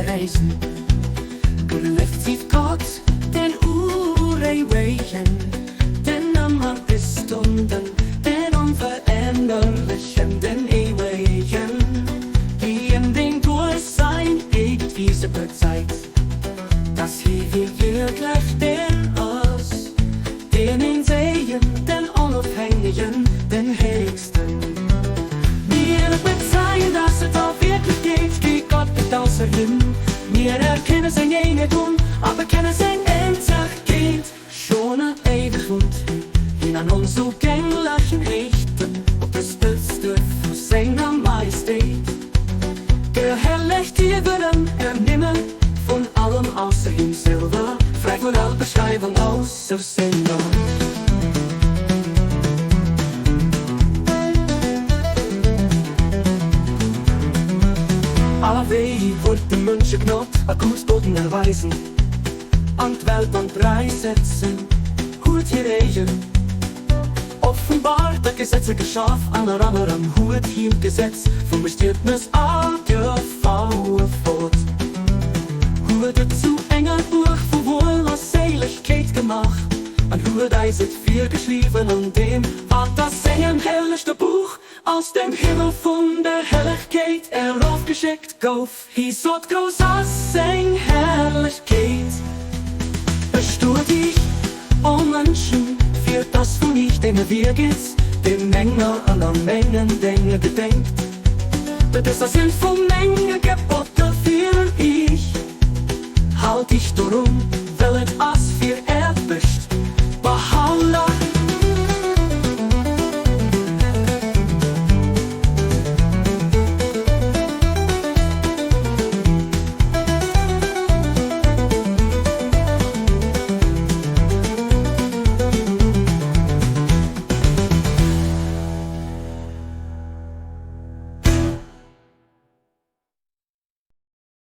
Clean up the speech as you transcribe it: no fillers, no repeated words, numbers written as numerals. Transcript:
reisen. Gelueft sief Gott, den Ureiwegen, den ëmmer Bestonden, den Onveränderlechen, den Éiwegen, dien den duerch sein eegent Wiese bezeit, dass hie wierklech deen ass, deen een séien, den Onofhängegen, den Héchsten. Mir bezeien, dass et a Wierklechkeet kee Gott gëtt ausser him. Mir erkenne seng Eenheet un a bekenne seng Eenzegkeet schon an éiweg und hin an onzougänglechen Héichten op de Spëtzte vu senger Majestéit. Geherrlecht iwwer ëm ernimmen vun allem ausser him selwer, fräi vun all Beschreiwung ausser senger. A wéi huet de Mënsche Gnod a gutt Doten erweisen an d'Welt an d'Rei setzen, huet hir eegen Offenbart, dat Gesetzer geschaf an erannerem huet hien d'Gesetz vum Bestietnes agefouert, huet et zu enger Buerg vu Wuel a Séilegkeet gemaach an huet eis et virgeschriwwen an deem, wat a sengem hellegste Buch aus dem Himmel vun der Hellegkeet erofgeschéckt gouf. Hie sot, Grouss ass seng Herrlechkeet. Bestuet iech, o Mënschen, fir dass vun iech deene Wiergez, dee menger an a mengen Dénge gedenkt. Dëser sinn vu menge Geboter fir iech, halt iech dorun.